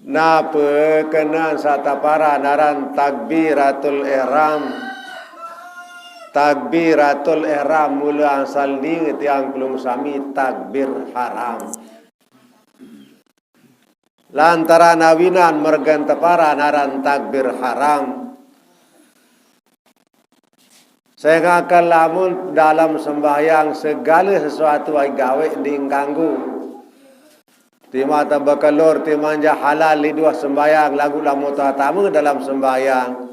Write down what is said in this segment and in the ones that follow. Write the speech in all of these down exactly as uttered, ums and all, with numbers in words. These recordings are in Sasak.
Napa kena sataparan aran takbiratul ihram? Takbiratul ihram mula asal ni tiang pelungguh sami takbir haram. Lantaran awinan mergen teparan aran takbir haram. Sehingga lamun dalam sembahyang segala sesuatu ai gawe ding kanggo. Tima ta bekelur, tima ja halal liduh sembahyang, lagu lamun tuha tama dalam sembahyang.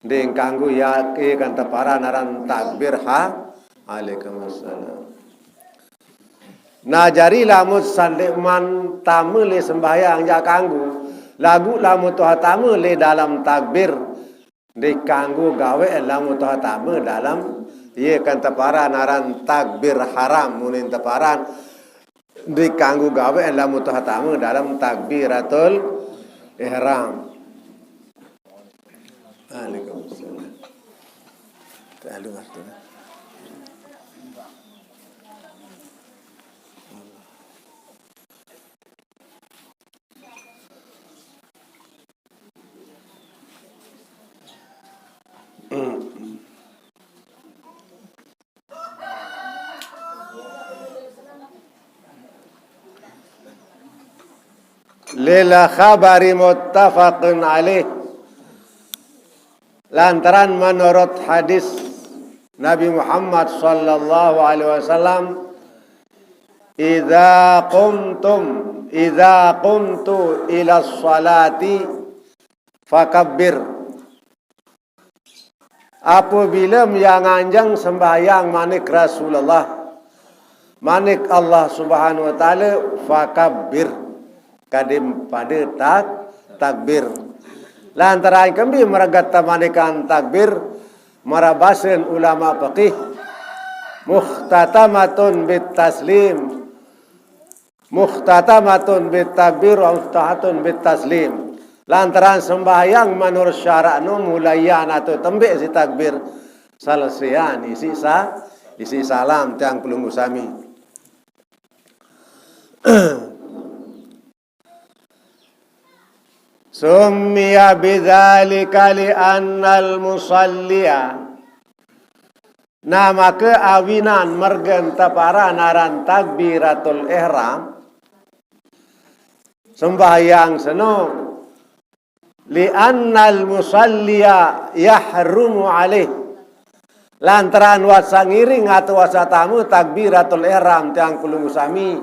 Ding kanggo ya ke kan teparan aran takbir ha. Alaikum wassalam. Nah, jari lamun sande man tama le sembahyang ja kanggo. Lagu lamun tuha tama le dalam takbir. Ding kanggo gawe lamun tuha tama dalam. Ye kan teparan aran takbir haram munin teparan. Ding kanggo gawe lamun tuha tama dalam takbiratul ihram. Waalaikumsalam. Terlalu waktu. Lil khabari muttafaqun alaih. Lantaran menurut hadis Nabi Muhammad sallallahu alaihi wasallam, "Idza qumtum, idza qumtu ila salati fakabbir." Apabila yang anjang sembahyang manik Rasulullah, manik Allah Subhanahu wa Ta'ala, fakabbir, kadim pada tak, takbir. Lantaran kembi meregat tamanikan takbir, marabasen ulama fikih, muhtatamatun bit taslim, muhtatamatun bit takbir wa muftahatun bit taslim. Lantaran sembahyang menurut syarak nu mulaian atau tembe si takbir, selesaian isi sa, isi salam tiang pelungguh sami. Summiya bidzalika li annal musalliya. Nah, maka awinan mergen teparan aran takbiratul ihram, sembahyang seno, li annal musalliya yahrumu alaih. Lantaran wasa ngiring atau wasa tama takbiratul ihram tiang pelungguh sami.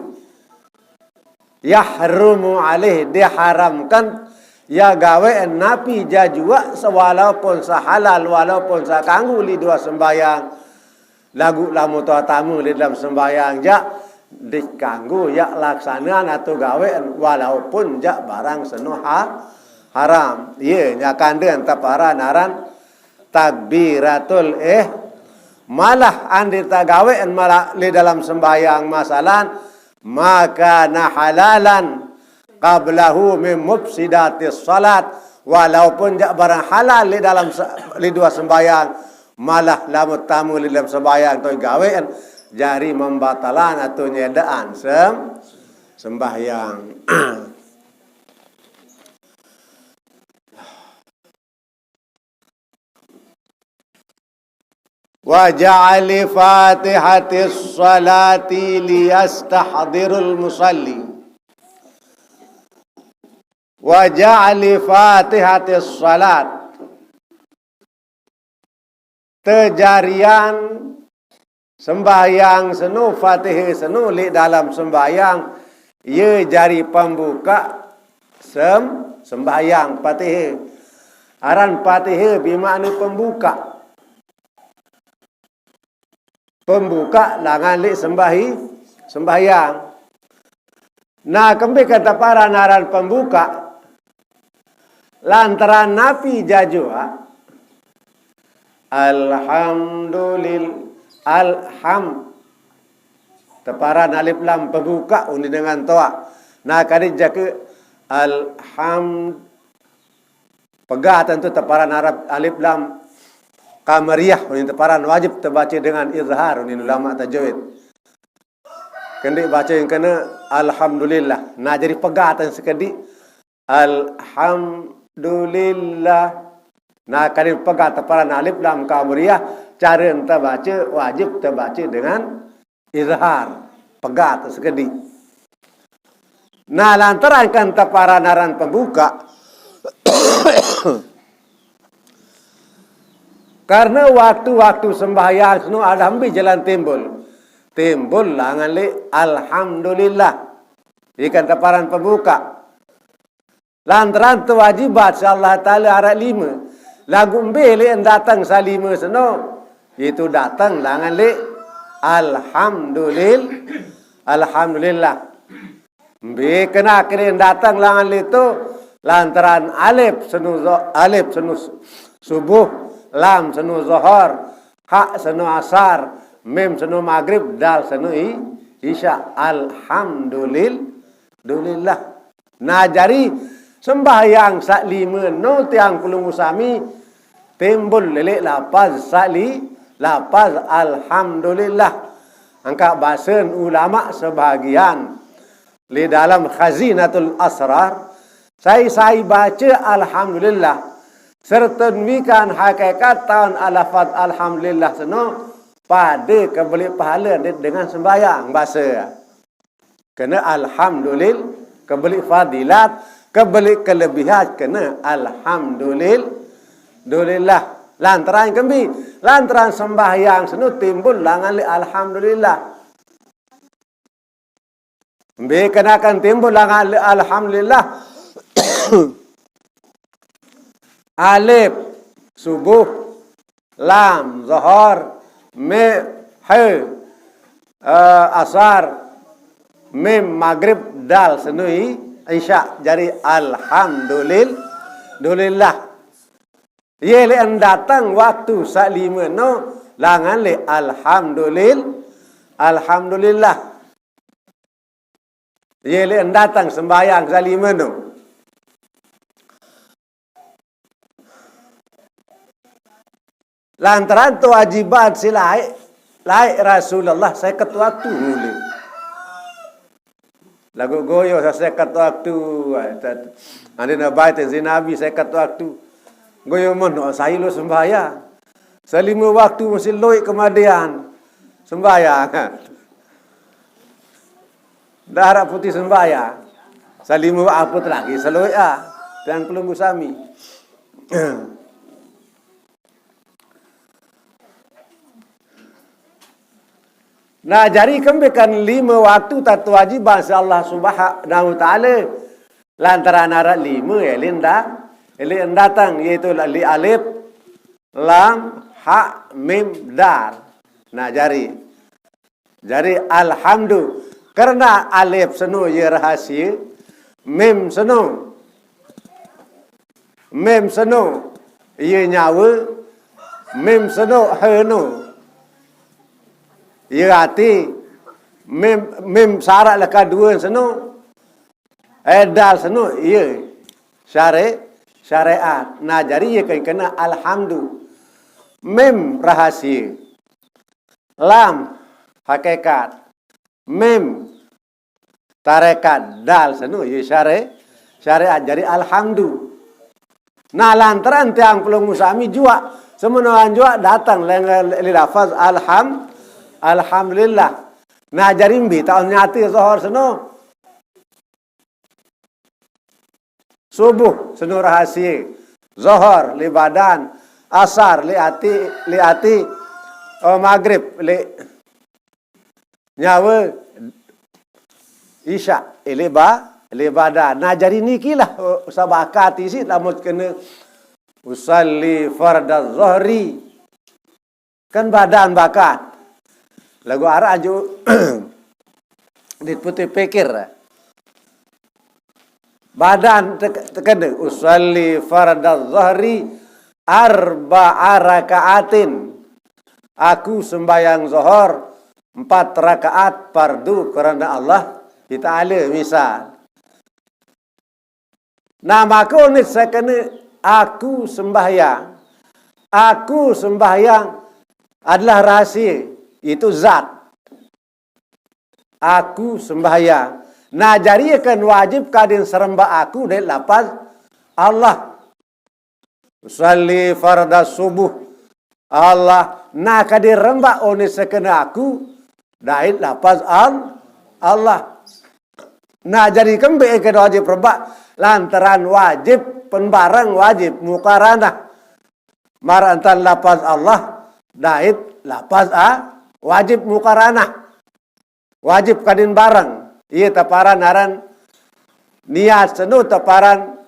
Yahrumu alaih, diharamkan ya gawe napi jajua, walaupun sehalal, walaupun sekanggo liduh sembahyang. Lagu lamun tuha tama di dalam sembahyang ja dikanggo ya laksanaan atau gawe walaupun ja barang seno ha, haram. Ye, nya kanden teparan aran takbiratul eh. Malah andi tagawe malah di dalam sembahyang masalan maka na halalan qablahu min mufsidatis salat, walaupun ja barang halal di dalam se-, di dua sembahyang, malah lamun tama di dalam sembahyang tu gawean jari membatalan atau nyedaan sem-, sembahyang. Wa ja'ali fatihatis salati liyastahdirul musalli. Wa ja'ali fatihatis salat. Tejarian sembahyang seno, Fatihah seno, li dalam sembahyang, ye jari pembuka sem-, sembahyang Fatihah. Aran Fatihah bermakna pembuka. Pembuka langan li sembahi-, sembahyang. Nah, kembe kata para naran pembuka, lantaran napi jajua, alhamdulil-, alham. Teparan alif lam pembuka undi dengan toa. Nah, kadi jake alham-, pegatan tu teparan arab alif lam qamariyah, undi teparan wajib tebaca dengan izhar, undi ulama tajwid. Kendi baca yang kena alhamdulillah. Nah, jadi pegatan sekedi Alhamdulillah. Nah, kali pegat teparan alif lam kamriyah, cara ente baca, wajib tebaca dengan izhar. Pegat sekedi. Nah, lantaran kan teparan aran pembuka. Karena waktu-waktu sembahyang seno ada ambil jalan timbul. Timbul langan le alhamdulillah. Ikan teparan pembuka. Lantaran tu wajibat si Allah Ta'ala arak lima. Lagu mbe le datang salima seno. Itu datang langan le alhamdulillah. Alhamdulillah. Mbe kena kena datang langan le tu. Lantaran alif seno zo-, alif seno su-, subuh, lam seno zohor, ha seno asar, mim seno magrib, dal seno i-, isya. Alhamdulillah. Nah, jari sembahyang sak lima no tiang pelunggu sami timbul lelek lapaz sak li-, lapaz alhamdulillah. Angkat basen ulama sebahagian li dalam Khazinatul Asrar, sai-sai baca alhamdulillah serta nuikan hakikat taun alafat alhamdulillah seno pada kebeli pahala de-, dengan sembahyang basa. Kena alhamdulillah, kebeli fadilat, kebeli kelebihan, kena alhamdulillah. Lantaran kembi, lantaran sembahyang seno timbul langan le alhamdulillah. Mbe kenakan timbul langan le alhamdulillah. Alif, subuh, lam, zohor, me, he, eh, asar, mim, magrib, dal, seno i, isya. Jari alhamdulillah. Ye le en datang waktu sak lima no, langan le alhamdulillah. Alhamdulillah. Ye le en datang sembahyang sak lima no. Lantaran tu wajiban si laik, laik Rasulullah seket waktu nguli. Lagu goyo sa seket waktu. Ande na baiten si Nabi seket waktu. Goyo meno sai lo sembahyang. Salima waktu masih loik kemadian. Sembahyang. Dah harap putih sembahyang. Salima aput lagi saloik ah. Tiang pelunggu sami. Nah, jari kembekan lima waktu tatu wajiban si Allah Subhanahu wa Ta'ala lantaran arak lima ya linda, ya linda datang, yaitu li alif, lam, ha, mim, dal. Nah, jari. Jari alhamdu. Karena alif seno ye rahasia, mim seno. Mim seno ye nyawa, mim seno heno. Ye ati, mim, mim sarak leka dua seno. Eh, dal seno ye syare-, syariat. Nah, jari ye kena, kena alhamdu. Mim rahasia. Lam hakikat. Mim tarekat. Dal seno ye syare-, syariat. Jari alhamdu. Nah, lantaran tiang pelunggu sami juak. Semenoan juak datang leng-, li lafaz alham-, alhamdulillah. Nah, jari mbi taun nyati zohor seno. Subuh seno rahasia. Zohor li badan. Asar li ati, li ati. Oh, magrib li nyawa. Isya, eh, li ba-, li badan. Nah, jari nikilah, oh, sabakati si lamun kena usalli fardaz zohri. Kan badan bakat. Lagu arak aju dit putih pikir. Badan tek-, tekena usalli fardaz zohri arba'a raka'atin. Aku sembahyang zohor empat rakaat fardu karena Allah Ta'ala, misal. Nah, maka unit saya kena aku sembahyang. Aku sembahyang adalah rahasia, itu zat. Aku sembahyang. Nah, jari kan wajib kadin seremba aku dait lapaz Allah. Usalli fardas subuh. Allah, nah kadin remba one sekena aku dait lapaz al-, Allah. Nah, jari kembe ke wajib remba, lantaran wajib penbareng, wajib mukaranah. Marantan lapaz Allah dait lapaz a wajib mukaranah. Wajib kadin bareng. Iya teparan aran niat seno teparan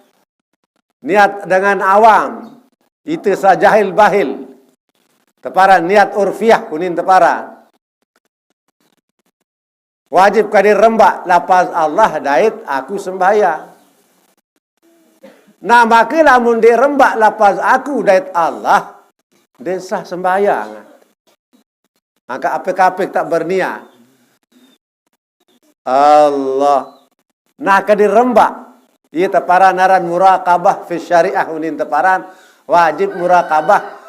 niat dengan awam. Ite sa jahil bahil. Teparan niat urfiah kunin teparan. Wajib kadin remba lapaz Allah dait aku sembahyang. Nah, maka lamun dek remba lapaz aku dait Allah, den sah sembahyang. Angka apik-apik tak berniat. Allah. Nah, kadin remba. Iya teparan aran muraqabah fi syariah unin teparan. Wajib muraqabah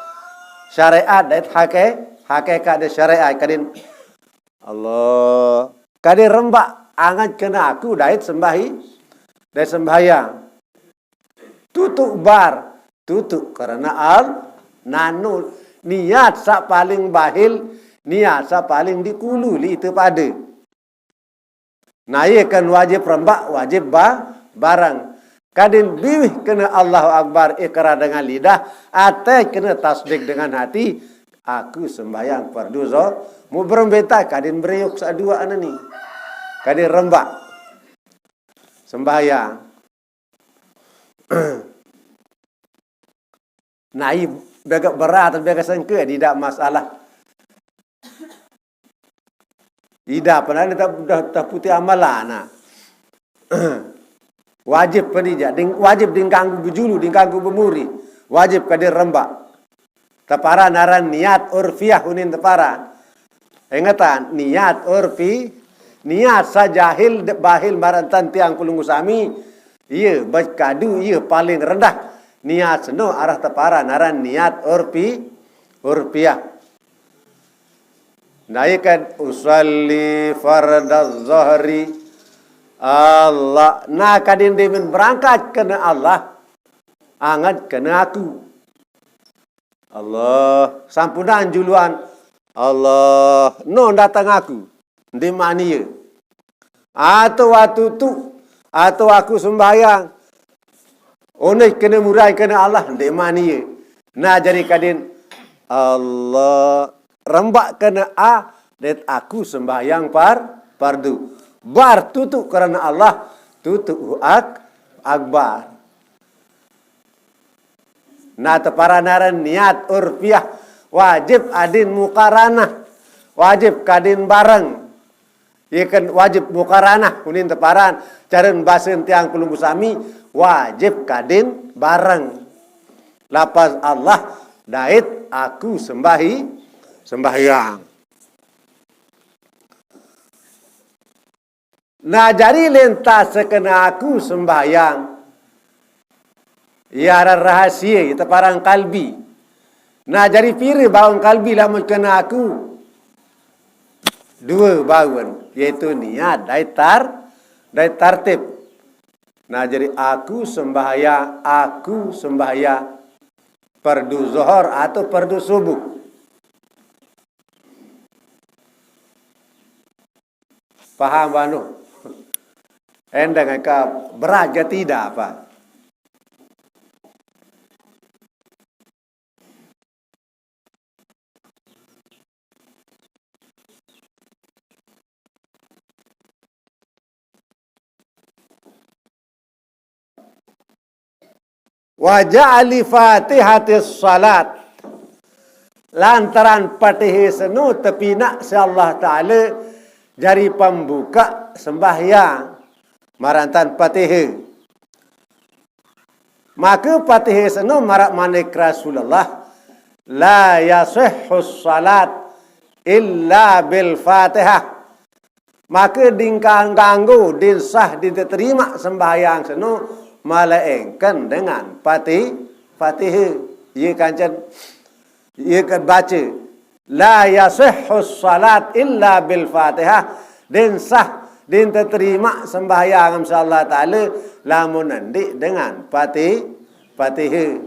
syariat dait hake-, hakikat de syariat kadin Allah. Kadin remba angat kena aku dait sembahi-, dait sembahyang. Tutuk bar, tutuk karena al-, nanu niat sa paling bahil, niat sa paling dikulu li ite pade. Nah, iya kan wajib remba, wajib ba-, bareng. Kadin biwih kena Allahu Akbar, ikrar dengan lidah, ate kena tasdik dengan hati, aku sembahyang fardu zo-, mu berembeta kadin beriuk sa dua anani. Kadin remba. Sembahyang. Nah, i bega berat, bega sengke, tidak masalah. Ida pernah dah, dah, dah putih amalan, nah. Wajib penija, ding, wajib dingkanggu bejulu, dingkanggu bemuri. Wajib kadin remba. Teparan aran niat urfiah unin teparan. Ingetan, niat urfi, niat sa jahil de-, bahil marantan tiang pelunggu sami, iya, bekadu, iya, paling rendah. Niat seno arah teparan aran niat urfi, urfiah. Nah, iya kan, usalli fardaz zahri. Allah. Nah, kadin demen berangkat kena Allah. Angat kena aku. Allah. Sampunan juluan. Allah. No datang aku. Di mania. Atau waktu tu. Atau aku sembahyang. Onek kena murai kena Allah, dek mania. Nah, jari kadin Allah rembak kena a, dek aku sembahyang par-, pardu. Bar tutuk karena Allah, tutuk ak-, akbar. Nah, teparanaran niat urfiah, wajib adin mukaranah, wajib kadin bareng. Ia kan wajib mukaranah, kunin teparan. Cara basen tiang pelunggu sami, wajib kadin bareng. Lapas Allah, dait aku sembahi-, sembahyang. Nah, jari lenta sekena aku sembahyang. Ia aran rahasia, ia teparan kalbi. Nah, jari pira baun kalbi lamun kena aku? Dua baun, yaitu niat, dait tar-, dait tartib. Nah, jari aku sembahyang, aku sembahyang pardu zohor atau pardu subuh. Paham, Banu? Endang ka berat ke tidak, apa? Wa ja'ali fatihatis salat. Lantaran Patihe seno tepina si Allah Ta'ala jari pembuka sembahyang. Marantan Patihe. Maka Patihe seno marak manik Rasulullah, "La yasihhus salat illa bil Fatihah." Maka dingkang ganggu, din sah, din terima sembahyang seno, malaingkan dengan Pati-, Patihe. Ia kancen, ia kan baca, "La yasihhus salat illa bil Fatihah." Din sah, Din teterima sembahyang, insyaallah taala, lamun ndeq dengan pati-, patihe.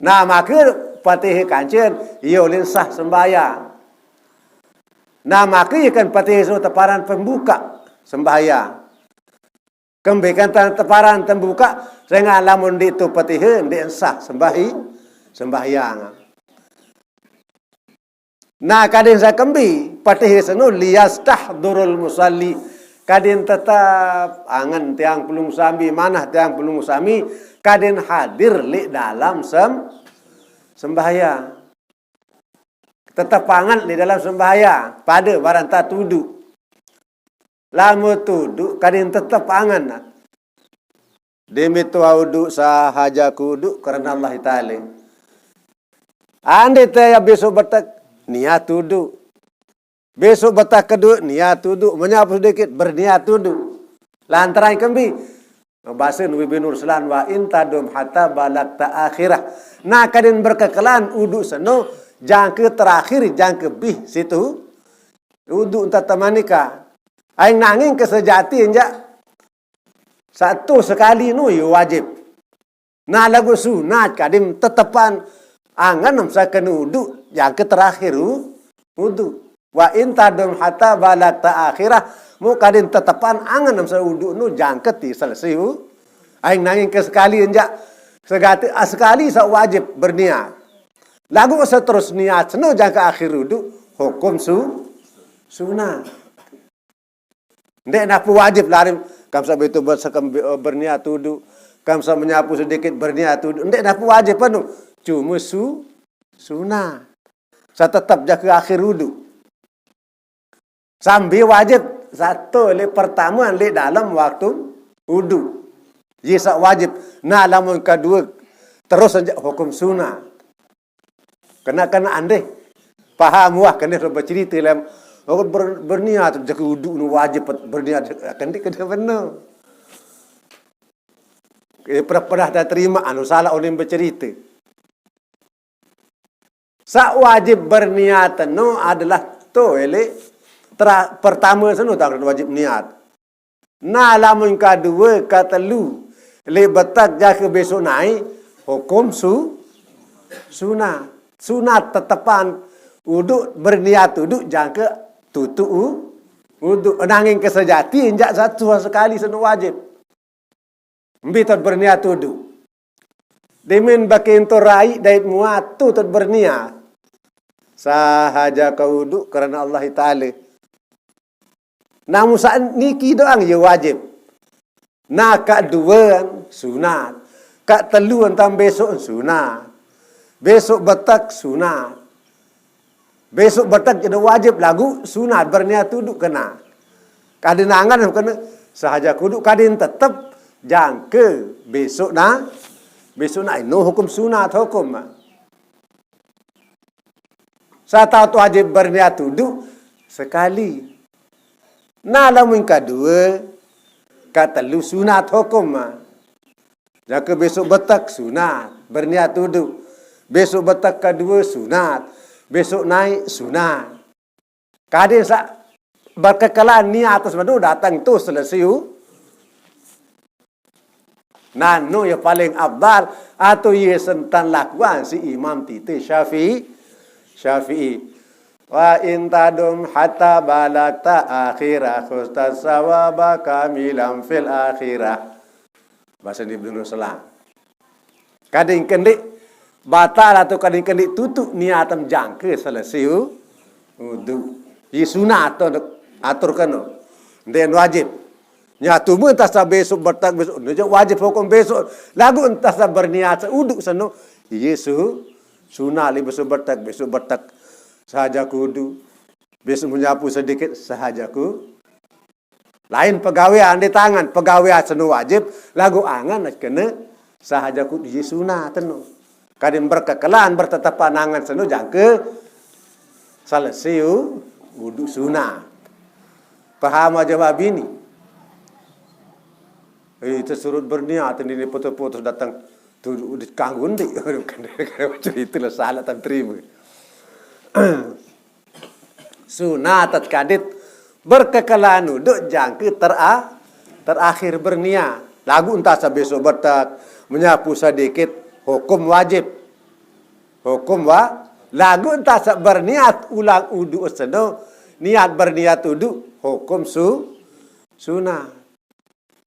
Nah, make patihe kancen, ye ulin sah sembahyang. Nah, make ye kan patihe seno teparan pembuka sembahyang. Kembe kan te-, teparan tembuka, sengaq lamun ndeq tu patihe, ndeq sah sembahi-, sembahyang. Nah, kadin saq kembe, patihe seno liyastahdurul musalli. Kadin tetep angen tiang pelungguh sami, manah tiang pelungguh sami, kadin hadir leq dalem sem-, sembahyang. Tetep angen leq dalem sembahyang, pade barang tatudu. Lamun tudu, kadin tetep angen. Demi tuah udu, sahaja kudu karena Allah Taala. Ande te ya besok betek, niat tudu. Besok betek kedue, niat tudu. Menyapu sedikit, berniat tudu. Lantaran kembe, bahasa Nabi Nur Selan, "Wa in tadum hatta balagta akhirah." Nah, kadin berkekelan udu seno, jangke terakhir, jangke bih situ. Udu enta temanika. Aing nanging kesejati enjak satu sekali nu ye wajib. Nah, laguq sunat kadin tetepan angen saq kene udu jangke terakhir u-, udu. Wa in tadum hatta balagta akhirah, mu kadin tetepan angen saq udu nu jangke ti selese u-, aing nanging ke sekali enjak segati, ah, sekali saq wajib berniat. Laguq seterus niat seno jangke akhir udu, hukum su-, sunat. Ndeq napi wajib larim, kam saq beto besekem be-, berniat tudu, kam saq menyapu sedikit berniat tudu. Ndeq napi wajib anu, cume su-, sunat. Saq tetep jangke akhir udu. Sambi wajib, satu leq pertame leq dalem waktu udu. Ye saq wajib. Nah, lamun kedue terus enjak hukum sunat. Kena-kena andeh. Paham wah, kene becerite lem. Oh, ber-, berniat jangke udu nu wajib berniat, kene kene bener. Eh, pernah, pernah dah terima, anu salah ulin becerite. Saq wajib berniat no adalah to, eleq. Tera-, pertame seno tak wajib niat. Nah, lamun kadue, katelu, leq betek jangke besok nae, hukum su-, sunat. Sunat tetepan udu, berniat udu jangke tutuq u-, udu. Nanging kesejati enjak satu sekali seno wajib. Mbe tot berniat udu. Demen bakin to rai dait muat tu tot berniat. Sahaja ke udu karena Allah Taala. Namun saq niki doang ye wajib. Nah, kaq due sunat. Kaq telu entan besok sunat. Besok betek sunat. Besok betek jene wajib laguq sunat berniat udu kene. Kadin angen kene sahaja kudu kadin tetep jangke besok nah. Besok nah eno hukum sunat hukum. Saq tau wajib berniat udu sekali. Nah, lamun kadue, katelu sunat hukum. Jangke besok betek sunat, berniat udu. Besok betek kedue sunat. Besok nae sunat. Kadin saq berkekelan niat atas menu dateng tu selese u-, Nah, nu ye paling afdal, atau ye sentan lakuan siq Imam tite Syafi'i, Syafi'i. Wa in tadum hatta balagta akhirah, khustas sawaba kamilam fil akhirah. Bahasa Ibnu Ruslan. Kadin kendik batal atau kadin kendik tutuq niatem jangke selese u-, udu. Ye sunat atur keno. Ndeq wajib. Nyatu me entah saq besok betek, besok. Ndeq wajib hukum besok. Laguq entah saq berniat saq udu seno. Ye su-, sunat leq besok betek, besok betek. Sahaja kudu. Besok menyapu sedikit, sahaja ku. Lain pegawean di tangan, pegawean seno wajib, laguq angen kene sahaja kudu ye sunat eno. Kadin berkekelan, bertetepan angen seno jangke selese u-, udu sunat. Paham aja babini. Eh, itu surut berniat, ini putus-putus datang tu dikanggo ndeq. Cerita lah salah tak terima. Sunat kadit berkekelan uduk jangke tera-, terakhir berniat. Lagu entah sabesok betek, menyapu sedikit, hukum wajib. Hukum wa-, lagu entah sa berniat ulang uduk seno, niat berniat uduk, hukum su-, sunat.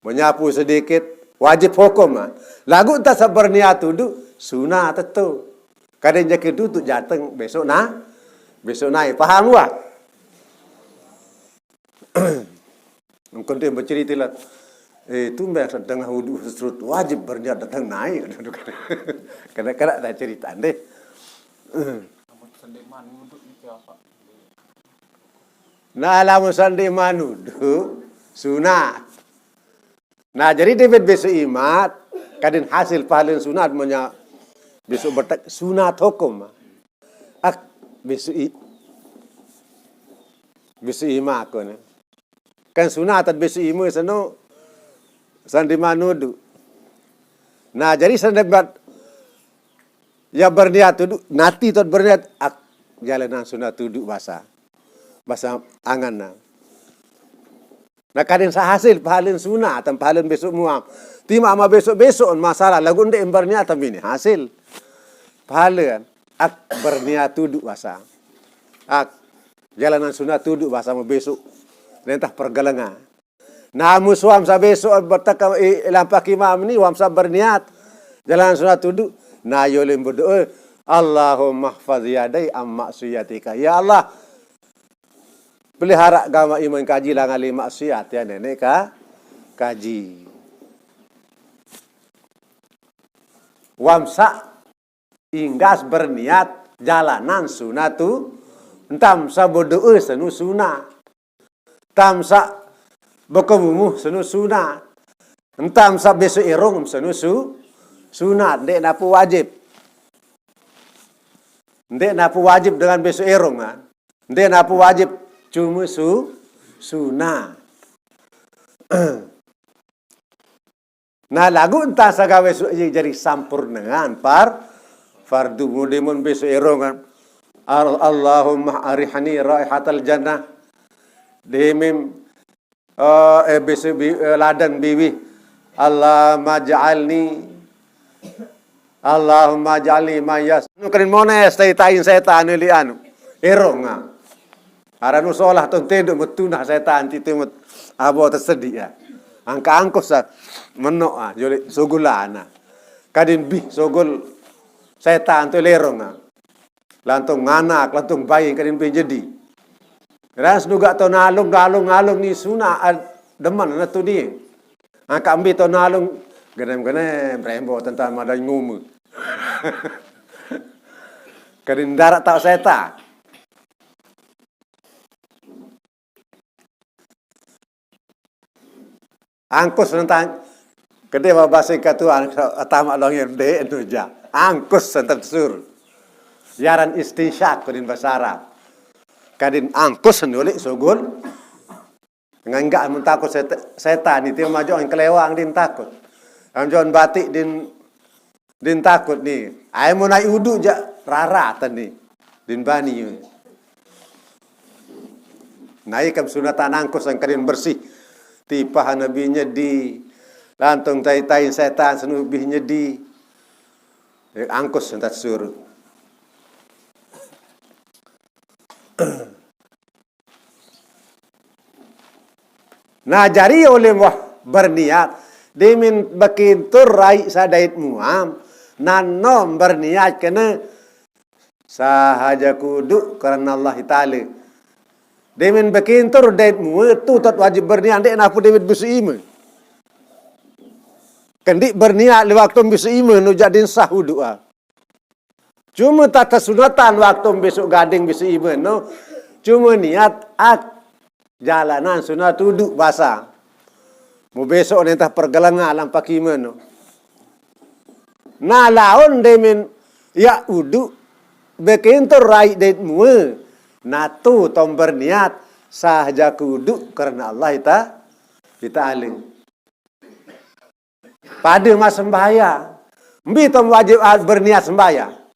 Menyapu sedikit, wajib hukum, ah. Lagu entah sa berniat uduk, sunat tetu. Kadang jake duduk jateng besok na, besok naik. Paham wah? Engkau dia bercerita lah. Eh, tumben tengah uduk serut wajib berniat datang naik. Kena-kena dah cerita deh. Nah, lamun sandi manuduk, sunat. Nah, jadi David besok imat, kadin hasil pahalun sunat menya besok bertek sunat hukum. Ak, besok i-, besok imat aku ni. Kan sunat tad besok imat seno sandi manuduk. Nah, jadi sandi bat ya berniat uduk, nati tot berniat, ak, jalanan sunat uduk basa. Basa angan na. Nah, kadin sahasil pahalun sunat, tan pahalun besok muam. Tima ama besok-besok masalah, lagu ndek berniat tan bini hasil. Pahalun, ak berniat uduk basa. Ak, jalanan sunat uduk basa mau besok. Nentah pergelengan. Namu suam sa besok bertekam i-, lampak imam ni, wam sa berniat. Jalanan sunat uduk. Nah, yo lim berdoa. Allahumma hfaz yadai am maksiatika. Ya Allah, pelihara gama iman kaji langali maksiat ya nenek ka kaji. Wamsa inggas berniat jalanan sunatu, entam sa berdoa senu sunat. Entam sa bekemumuh senu sunat. Entam sa besok erong senu su-, sunat. Ndek napu wajib. Ndek napu wajib dengan besok erong, ah. Ndek napu wajib cuma su-, sunat. Nah, lagu entah sagawe su-, jadi sampurnean par fardu mudimun besok erong, ah. Al-, Allahumma arihni raihatal jannah. Demim, eh, eh, besok bi-, eh, ladan biwi. Allahumma ja'alni, Allahumma ja'alni mayas. Nu keren mones tai tain setan ni li anu. Erong, ah. Aranu solah ton tenduk metunah setan ti temut abo tersedia. Angka angkos sa menok, ah, jole sogulana. Kadin bih sogol setan tu lerong, ah. Lantung nganak, lantung bayi kadin bih jadi. Ras nuga to nalung, galung, ngalung ni suna, ah, demen na tu ni. Angka mbi to nalung, genem-genem, rembo tentang madai ngumu. Kadin darat tak seta. Angkus nentang kede babase katuan atama longir de nuja. Angkus nentang sur. Yaran istinsyaq kudin basara. Kadin angkus nulik sugul. Ngangga mun takut set-, setan itu majo kelewang din takut. Am jon batik din, din takut ni. Ai mun ai udu ja rara tadi. Din bani. Nai kam sunatan angkus angkarin bersih. Tipah nabi nyedi. Lantung tai-tai setan senubih nyedi. Angkus sentat sur. Nah, jari oleh wah berniat, dimin bekintur rai sadait muam, nanom berniat kena sahaja kudu karena Allah Ta'ala. Dimin bekintur dait mua tu tot wajib berniat, dek napu David besu ima. Kendik berniat lewat tu besu ima, nu jadin sah uduk ah. Cuma tata sunatan waktu besok gading bisi iman no. Cuma niat ak jalanan sunat uduk basa. Mu besok nentah pergelengan alam pakiman no. Nah laun demin ya uduk bekintur rai dait mua. Natu tom berniat sah jaku uduk karena Allah ita, ita aling. Pada mas sembahyang. Mbi tom wajib ah, berniat sembahyang.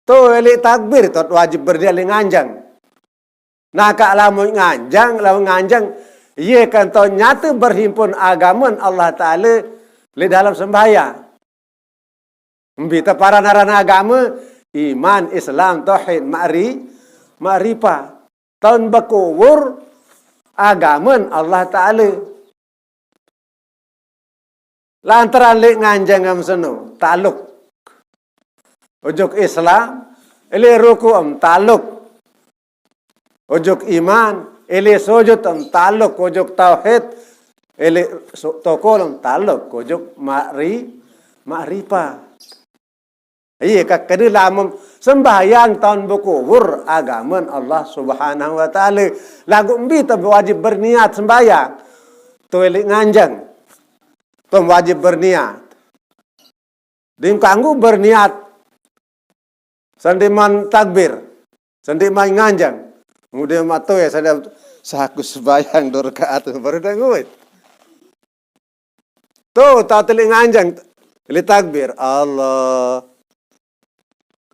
Tu elik takbir tot wajib berniat elik nganjang. Nah, ka lamun nganjang, lamun nganjang, iye kan tau nyate berhimpun agamen Allah Ta'ala leq dalem sembahyang. Mbe teparan aran agame? Iman, Islam, tauhid, ma'ri-, ma'rifah. Taun bekubur agamen Allah Ta'ala. Lantaran leq nganjeng em seno, taluk. Ojok Islam, leq ruku em taluk. Ojok iman, leq sujud em taluk. Ojok tauhid, leq su-, tokol em taluk. Ojok ma'ri-, ma'rifah. Iye, ka kene lamun sembahyang taun bekubur agamen Allah Subhanahu wa Ta'ala. Laguq mbe tau wajib berniat sembahyang? Tau leq nganjeng. Tau wajib berniat. Ndeq kanggo berniat sendeqman takbir, sendeqman nganjeng. Ngude mato ya, sade saku sembahyang dua rakaat, baru dah nguit. Tuh, tau leq nganjeng, leq takbir, Allah.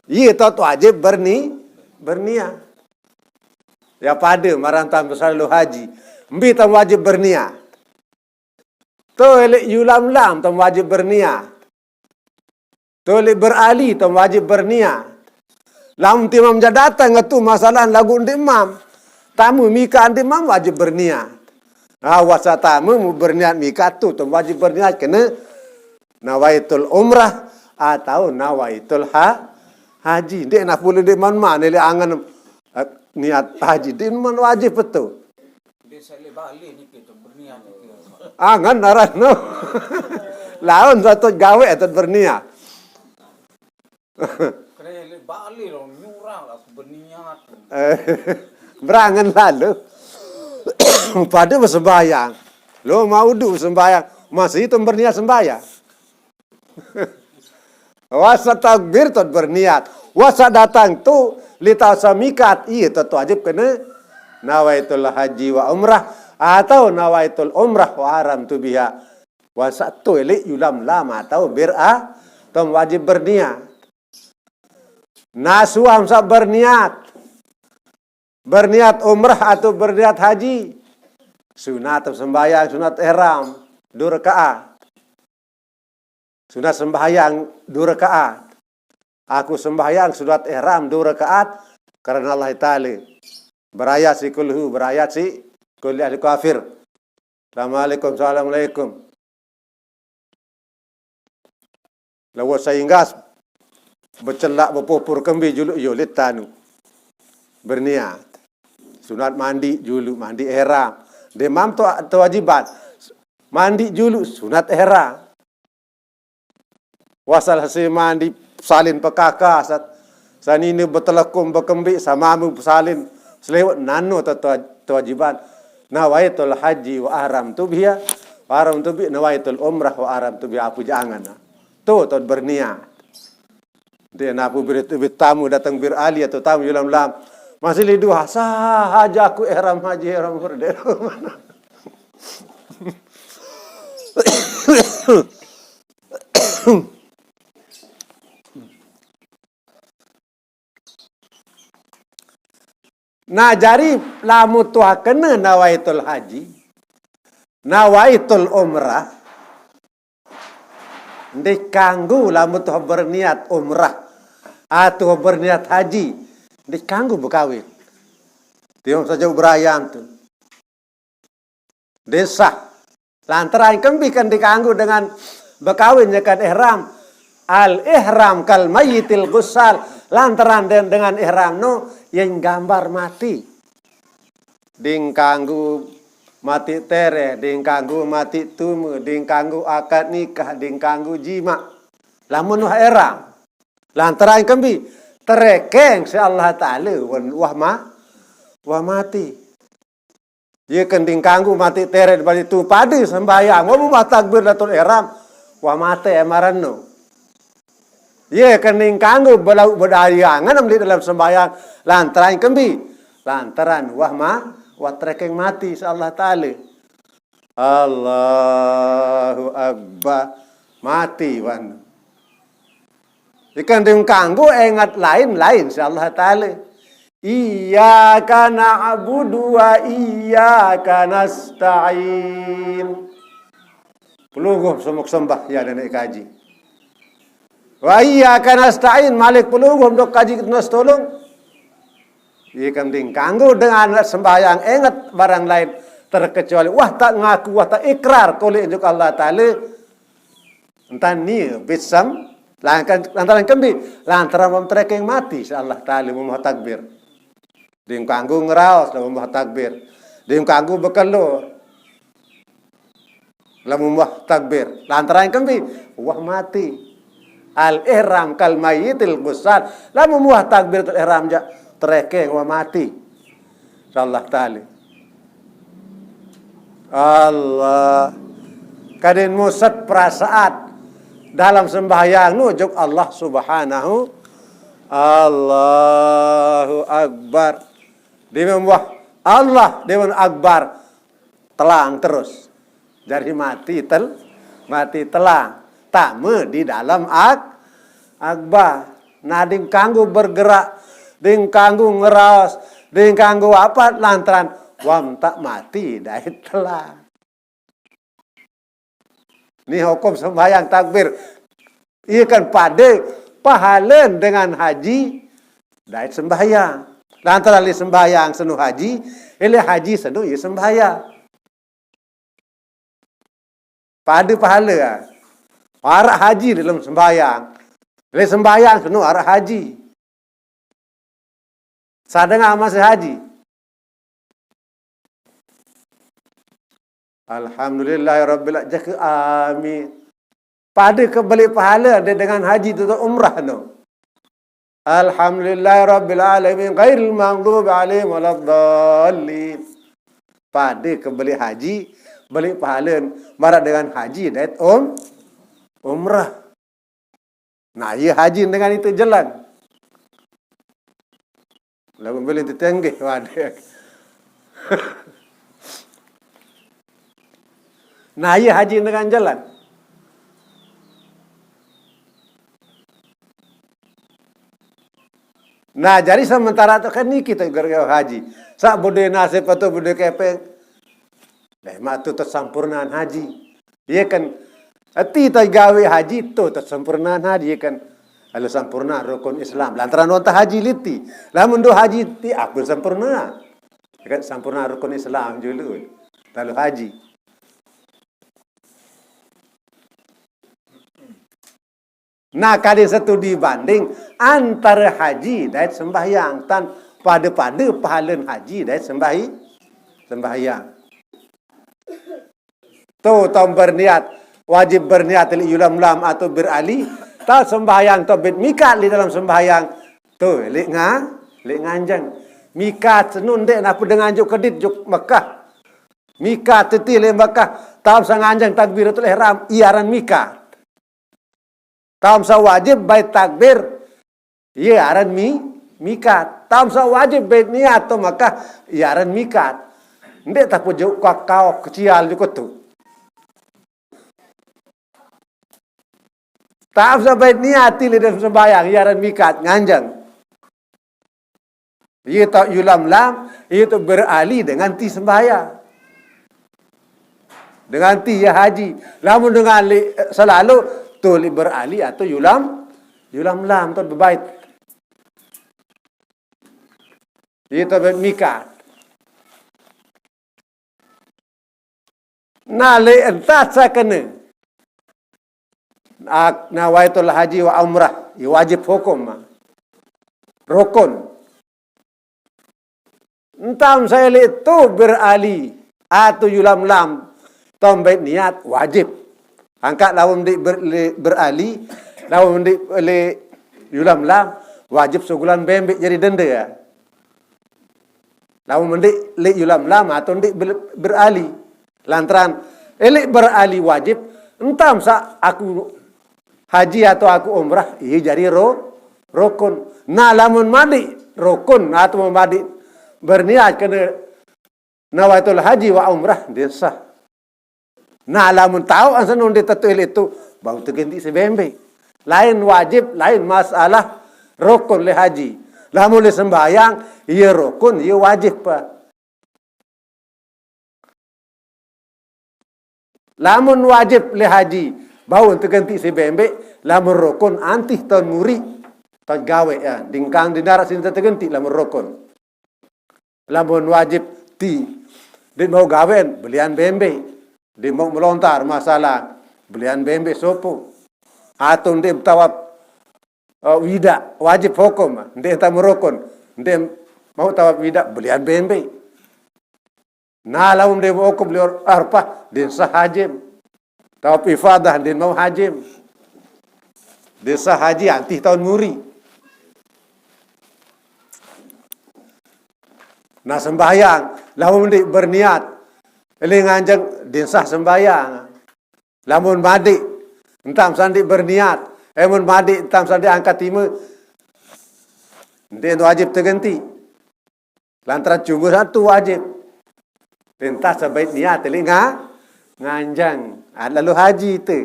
Iye, tau wajib berni-, berniat. Ya pade marang taun beselalu haji. Mbe tau wajib berniat? Tuh, leq yulam-lam tau wajib berniat. Tuh, leq berali tau wajib berniat. Lamun timam jaq dateng, etu masalah laguq ndeq mam. Tame mikat ndeq mam wajib berniat. Ah, wasaq tame mu berniat mikat tu, tu wajib berniat kene nawaitul umrah atau nawaitul ha-, haji. Ndeq napule ndeqman mane leq angen, eh, niat haji. Ndeqman wajib betul. Ndeq saq leq Bali niki tu berniat niki. Angen aran no. Laun saq tut gawe tut berniat. Kene leq Bali lo nyurang lah berniat. Eh, berangen lalu. Pade besembahyang. Lo mau udu besembahyang. Masih itu berniat sembahyang. Wasaq takbir tut berniat. Wasaq datang tu leq taosan mikat, iye tut wajib kene nawaitul haji wa umrah atau nawaitul umrah wa ahramtu biha. Wasaq tu leq yulam-lam atau ber-, ah, tau wajib berniat. Nah, suam saq berniat. Berniat umrah atau berniat haji. Sunat sembahyang, sunat ihram, dua rakaat. Sunat sembahyang dua rakaat. Aku sembahyang sunat ihram dua rakaat karena Allah Ta'ala. Berayat siq kulhu, berayat siq kulhu ahli kafir. Assalamualaikum, assalamualaikum. Lawas sainggas, becelak, bepupur kembe juluq yo leq tanu. Berniat. Sunat mandi juluq, mandi ihram. Demam tu, tu wajiban. Mandi juluq, sunat ihram. Wasal hase mandi salin pekaka, sat-, sanine betelekum bekembe, samame salin selewet, nano te-, te-, tewajiban. Nawaitul haji wa ahramtu biha, wa ahramtu bi, nawaitul umrah wa ahramtu biha, ape jangan. Tu, tu berniat. Ndeq napu bir, bir tamu dateng bir ali atau tamu yulam-lam. Masih liduh, sah aja aku ihram haji, ihram umrah. Nah, jari lamun tuah kene nawaitul haji, nawaitul umrah, ndeq kanggo lamun tuah berniat umrah, ah, tuah berniat haji, ndeq kanggo bekawin. Tiang saja berayam tu. Ndeq sah. Lantaran kembe kan ndeq kanggo dengan bekawin nyeken ihram. Al ihram kal mayyitil ghussal. Lantaran de-, dengan ihram no, yen gambar mati. Ndeq kanggo mati tere, ndeq kanggo mati tume, ndeq kanggo akad nikah, ndeq kanggo jima. Lamun wah ihram. Lantaran kembe? Terekeng siq Allah Taala, wen-, wah ma-, wah mati. Ie ke ndeq kanggo mati tere bali tu pade sembahyang. Wah, wah takbiratul ihram. Wah mate mareno. Ie ke ndeq kanggo belauq bedayangan leq dalem sembahyang. Lantaran kembe? Lantaran wah ma-, wah terekeng mati siq Allah Taala. Allahu Akbar. Mati wan. Ie ke ndeq kanggo engat lain-lain siq Allah Taala. Iyyaka na'budu wa iyyaka nasta'in. Pelungguh semuk sembah ya nenek kaji. Wa iyyaka nasta'in, malik pelungguh dok kaji kita tolong. Iya kan ding kanggo dengan sembahyang ingat barang lain terkecuali wah tak ngaku, wah tak ikrar kole juk Allah Ta'ala. Entan ni bisam, lantaran, lantaran kembi, lantaran wam terekeng mati, sa Allah Ta'ala memoh takbir. Ding kanggo ngeraos, la memoh takbir. Ding kanggo bekelo, la memoh takbir. Lantaran kembi, wah mati. Al-ihram kal mayyitil ghusal. La memoh takbir tul ihram ja, terekeng wah mati. Sa Allah Ta'ala. Allah. Kadin musat perasaat dalam sembahyang nu juk Allah Subhanahu. Allahu Akbar. Di membuah Allah, di membuah Akbar. Telang terus. Jadi mati tel, mati telang. Tame di dalam ak, Akbar. Nah, ding kanggo bergerak, ding kanggo ngeraos, ding kanggo apa lantaran wam tak mati dait telang. Ni hukum sembahyang takbir. Iya kan pade pahalen dengan haji dait sembahyang. Lantaran li sembahyang senu haji, ile haji senu iya sembahyang. Pade pahala, ah. Arak haji dalam sembahyang. Ile sembahyang senu arak haji. Sadengah masih haji. Alhamdulillahirabbil jaka amin. Pade kebeli pahala de dengan haji tu umrah no. Alhamdulillahirabbil alamin ghairil maghdubi alaihim waladdallin. Pade kebeli haji, beli pahala marak dengan haji dait um, umrah. Nah, iya haji dengan itu jalan. Lagu beli tetengge, waduh. Nah, iya haji dengan jalan. Nah, jadi sementara tu kan ni kita gara-gara haji. Sak bude nasib atau bude kepeng. Dah, mak tu tersampurnaan haji. Iya kan, ati tak gawe haji tu tersampurnaan haji, iya kan. Lalu sampurna rukun Islam. Lantaran wonten haji liti. Lamun do haji ti apa sampurna? Ya kan, sampurna rukun Islam dulu. Lalu haji. Nah, kade studi banding antara haji dait sembahyang. Tan pade-pade pahalen haji dait sembahi, sembahyang. Tu, tam berniat, wajib berniat li yulam lam atau berali. Tam sembahyang tu bait mikat li dalam sembahyang. Tu, li nga, li nganjeng. Mikat senu nde napa dengan juk kedit juk Mekah. Mikat titi li Mekah. Tam sa nganjeng takbiratul ihram, iya aran mikat. Tam sa wajib bait takbir, iya aran mi, mikat. Tam sa wajib bait niat to Mekah, iya aran mikat. Nde tapu juk kau kecial juk tu. Tam sa bait niat ti li dalam sembahyang, iya aran mikat, nganjeng. Iya tau yulam lam, iya tu berali dengan ti sembahyang. Dengan ti iya haji. Lamun dengan li, eh, selalu, tu li berali atau yulam, yulam lam tu bebait. Iya tu bebait mikat. Nah, le entat sakene. Ak-, nawaitul haji wa umrah. Iya wajib hukum, ah. Rukun. Entam saya le tu berali. Atau yulam lam. Tam bait niat wajib. Angkat lawan di ber-, le-, berali. Lawan di le yulam lam. Wajib sebulan bembek jadi denda, ya. Lamun mendik lik yulam lam atau ndik ber-, berali. Lantaran elik berali wajib, entam sa aku haji atau aku umrah, iya jadi ro-, rukun. Nah, lamun madi rukun atau madi berniat kena nawaitul haji wa umrah, dia sah. Nah, lamun tau asa nunde tetuil itu, bau tegendi sebembe. Lain wajib, lain masalah rukun le haji. Lamun leq sembahyang, ye rukun, ye wajib, Pak. Lamun wajib leq haji, bau tegentiq siq bembeq, lamun rukun antih taun muri, taun gaweq, ya, dingkang dinaraq side tegentiq lamun rukun. Lamun wajib ti, ndeq mauq gaweqn, belian bembeq. Ndeq mauq melontar masalah, belian bembeq sopoq. Atau ndeq tawaf, eh, wida, wajib hukum, ndeq tame rukun, ndeq mauq tawaf wida, belian bembeq. Nah, lamun ndeq mauq hukum leq Arafah, ndeqn sah hajim. Tawaf ifadah, ndeqn mauq hajim. Ndeqn sah haji antih taun muri. Nah, sembahyang, lamun ndeq berniat leq nganjeng, ndeqn sah sembahyang. Lamun madeq, entan saq ndeq berniat, eh, mun madeq entan saq ndeq angkat ime, ndeqn wajib tegentiq. Lantaran cume saq tu wajib. Entan saq bait niat leq nga-, nganjeng. Ah, lalo haji te.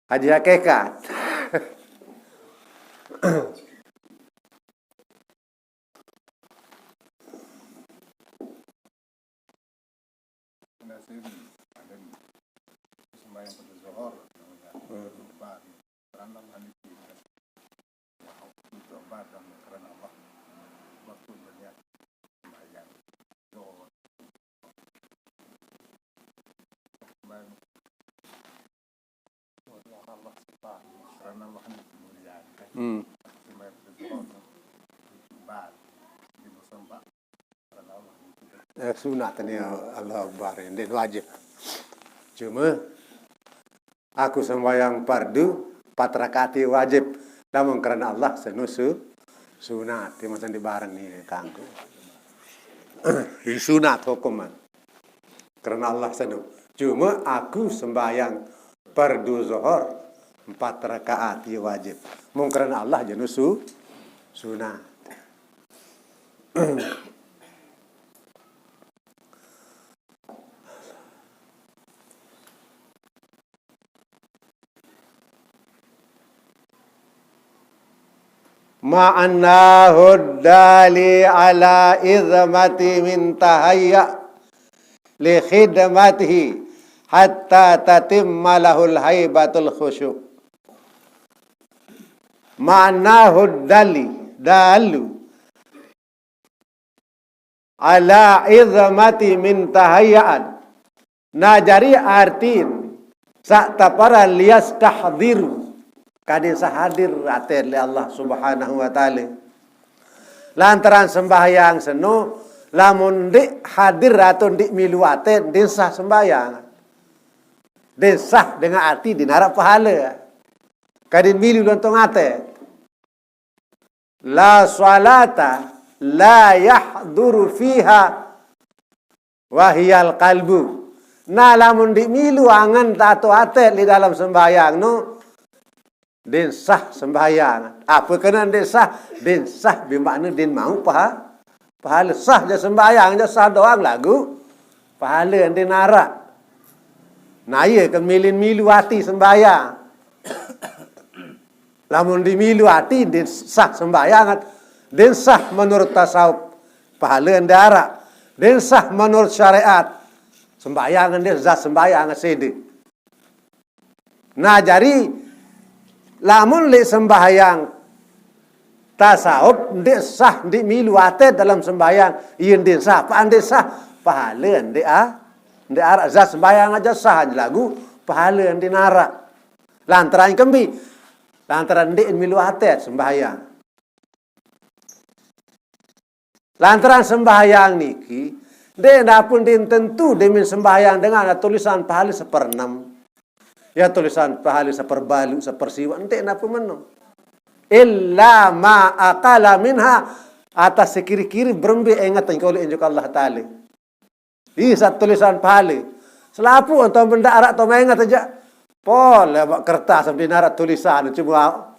Haji hakikat. Hmm. Eh, sunat ni, Allahu Akbar, ndeq wajib. Cume, aku sembahyang fardu, empat rakaat wajib. Lamun kerna Allah, senu su-, sunat. Timaq saq ndeq bareng ni kanggo. Sunat hukuman. Kerna Allah senu. Cume aku sembahyang fardu zuhur empat rakaat, ye wajib. Mun kerna Allah jenu su-, sunat. Ma'nahu dali ala izmati min tahayya li khidmatihi hatta tatimma lahul haibatul khusyu'. Ma'nahu dali, dalu ala izmati min tahayyaan. Nah, jari artin saq teparan liyastahdiru, kade saq hadir aten leq Allah Subhanahu wa Ta'ala. Lantaran sembahyang seno, lamun ndeq hadir atau ndeq milu aten, ndeq sah sembahyang. Ndeq sah dengan arti ndeq naraq pahale. Kade milu lontong aten. La salata la yahduru fiha wahiyal qalbu. Nah, lamun ndeq milu angen atau aten leq dalem sembahyang no, ndeq sah sembahyang. Ape kene ndeq sah? Ndeq sah, bimakne ndeq mauq paha-, pahale. Sah jaq sembahyang, jaq sah doang, laguq pahale ndeq naraq. Nah, ie ke milin milu ati sembahyang. Lamun ndeq milu ati, ndeq sah sembahyang, ndeq sah menurut tasawuf, pahale ndeq araq, ndeq sah menurut syariat, sembahyang ndeq sah sembahyang side. Nah, jari, lamun leq sembahyang tasawuf ndeq sah, ndeq milu aten dalem sembahyang, ie ndeq sah, apa ndeq sah? Pahale ndeq a-, ndeq araq. Sah sembahyang jaq sah, laguq pahale ndeq naraq. Lantaran kembe? Lantaran ndeq milu aten sembahyang. Lantaran sembahyang niki, ndeq, ndeq pun ndeqn tentu demen sembahyang dengan tulisan pahale seperenem. Ya, tulisan pahale seperbaluq, sepersiwaq, ndeq, ndeq pun meno. Illa ma aqala minha, atas sekire-kire berembe enget engke uleq unjuk Allah Taala. Ih, saq tulisan pahale. Selapuq ento bendaq araq to menget jaq. Pol leq baq kertas sampe naraq tulisan, cume a-,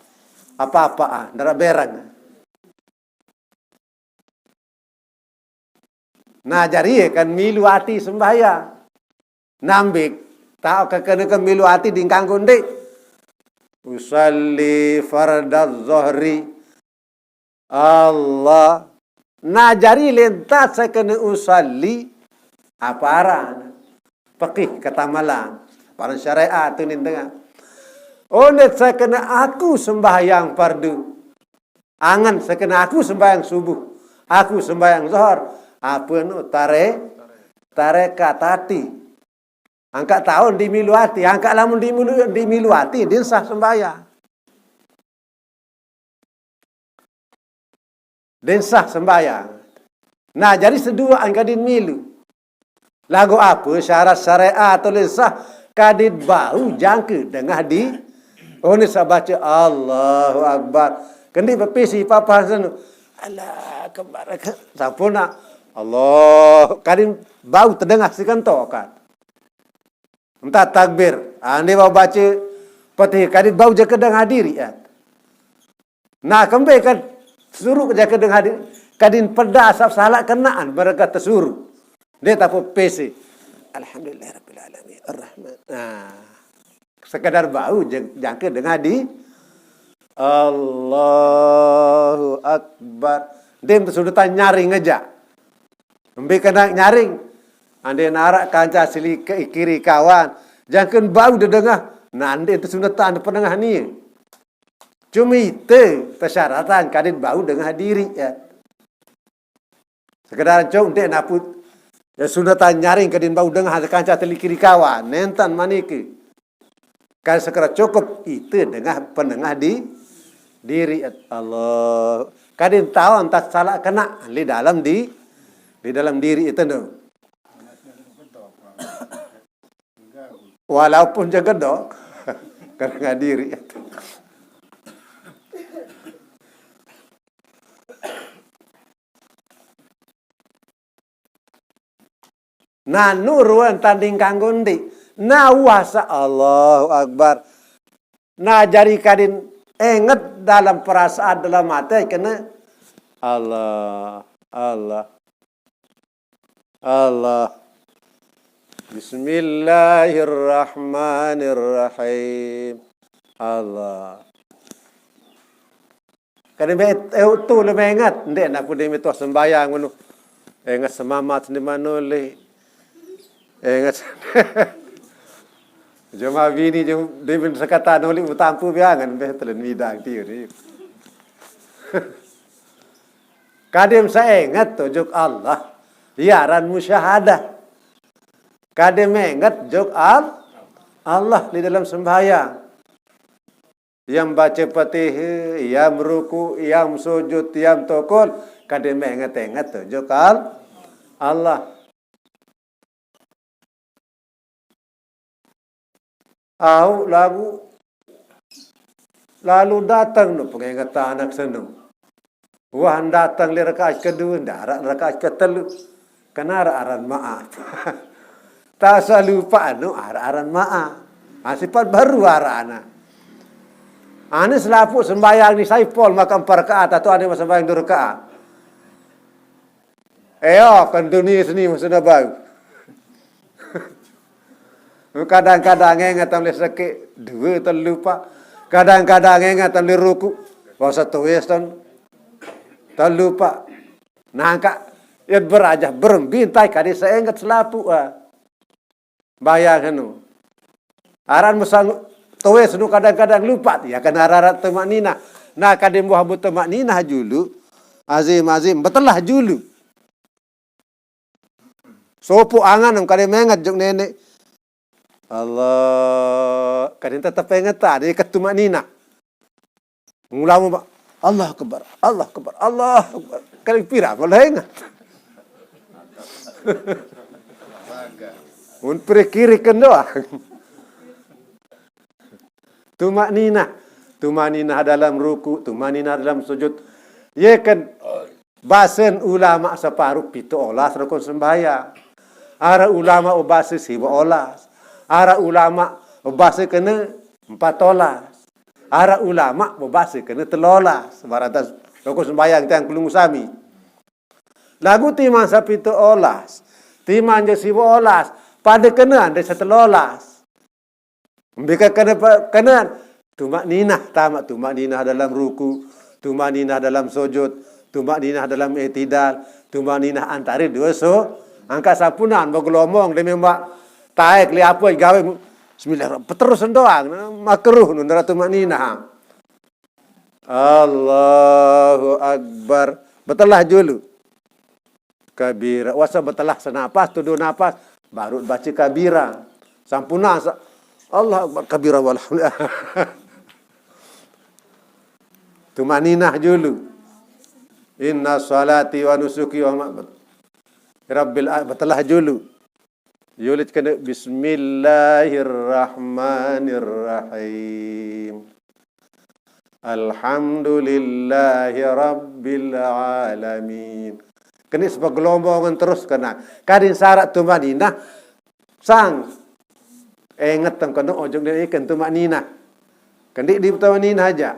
apa-apa, ah, ndaraq bereng. Nah, jari kan milu ati sembahyang. Nambik, taoq kekeneke milu ati dingkang gondek. Usalli fardaz zuhri Allah. Nah, jari lén enta sakena usalli, apa aran? Fikih katamalan. Apa aran syariat tu nintengah. Ondén sakena aku sembahyang fardu. Angen sakena aku sembahyang subuh. Aku sembahyang zohor. Apa nu tare-, tarekat ati. Angka taon dimilu ati, angka lamun dimilu, dimilu ati, din sah sembahyang. Din sah sembahyang. Nah, jari seduaan kadin milu. Lagu apa syarat syariat tu lén sah kadin bau jangka dengah di. Oh, ni sah baca Allahu Akbar. Kendi bepisi papan senu. Allah Akbar. Sampurna. Allah. Kadin bau tedengah si kentokan. Enta takbir. Ah, ende bau baca Fatihah, kadin bau jaka dengah diri, ya. Nah, kembe kan suruh jaka dengah diri. Kadin peda asap salak kenaan mereka tesuruh. Dia tapu P C. Alhamdulillah Rabbil Alamin. Ar-Rahman. Nah, sekadar bau je-, jangka dengah di Allahu Akbar. Dia tu sudah nyaring aja. Embe kena nyaring. Ande narak kanca sili ke kiri kawan. Jangken bau dedengah. Nah, ande tu sunatan penengah ni. Cuma itu persyaratan kadin bau dengah diri, ya. Sekedar cok ente naput. Ya, sunatan nyaring kadin bau dengah kanca sili kiri kawan. Nentan manike. Kan sekera cukup itu dengah penengah di diri Allah. Kadin tahu entah salah kena di dalam di, di dalam diri itu tu. Walaupun jaga dok, kadang diri. Nah, nu ruan tanding kanggo ndi? Nah, wasa Allahu Akbar. Nah, jari kadin inget dalam perasaan, dalam hati kena Allah, Allah, Allah. Bismillahirrahmanirrahim. Allah. Kadin be, eh, tu le mengat. Ndek nak pun demi tuah sembayang menu. Engat semamat ni manuli. Engat. Jema bini je demi sekata nuli utampu biangan be telen midang tiu ni. Kadin saengat tu juk Allah. Iaran musyahadah. Kadin mengat juk Al-, Allah di dalam sembahyang. Yang baca Fatihah, yang ruku, yang sujud, yang tokol, kadin mengat-engat tu juk Al-, Allah. Au lagu lalu datang nu pengingat anak sendu. Wah datang li rakaat kedua, ndarak rakaat ketelu. Kena aran maaf. Tak usah lupa anu aran maaf. Ah, sifat baru arana. Ane selapuh sembahyang ni saipol maka empat rakaat atau ane sembahyang dua rakaat. Eo, kan dunia seni maksudnya bau. Kadang-kadang ingat ambil sakit, dua telu pak. Kadang-kadang ingat ambil ruku, wasa tuwis tan telu pak. Nangka, ya berajah berembi entai kadi seingat selapuh, ah. Bayang anu. Aran musang tuwis nu kadang-kadang lupa, ya kan ararat tumakninah. Nah, kadin buah bu tumakninah julu. Azim, azim, betelah julu. Sopo angan kadin mengat juk nenek. Allah, kadin tetep pengetan, dia ketumakninah. Ulama ba, Allah Akbar, Allah Akbar, Allah Akbar. Kali pira malah ingat. Mun perikirikan doang. Tumakninah. Tumakninah dalam ruku, tumakninah dalam sujud. Ya kan, basen ulama separuh pitu olas rukun sembahyang. Ara ulama ubase siwa olas. Ara ulama ubase kena empat olas. Ara ulama bebase kena telolas. Baratas rukun sembahyang tiang kelungu sami. Lagu timan sapitu olas. Timan je siwa olas. Pada kena ande setelolas. Mbika kena pa-, kena tumakninah, tamak tumakninah dalam ruku, Tumaninah dalam sujud, tumaninah dalam i'tidal, tumaninah antara dua so. Angkat sampunan begelombong demi mak taek li apa gawe. Bismillah, terus doang, makruh nun dara tumaninah. Allahu Akbar. Betelah julu. Kabira. Wasa betelah senapas, tuduh napas. Baru baca kabira. Sampuna. Sa-, Allahu Akbar kabira walhamdulillah. Tumaninah julu. Inna salati wa nusuki wa ma-, Rabbil a-, betelah julu. Yulit kena bismillahirrahmanirrahim. Alhamdulillahi rabbil alamin. Kena sepagelombongan terus kena. Kadin syarat tumaninah sang. Ingat tang kena ujung dia ikan tumaninah. Kendi di tumaninah aja.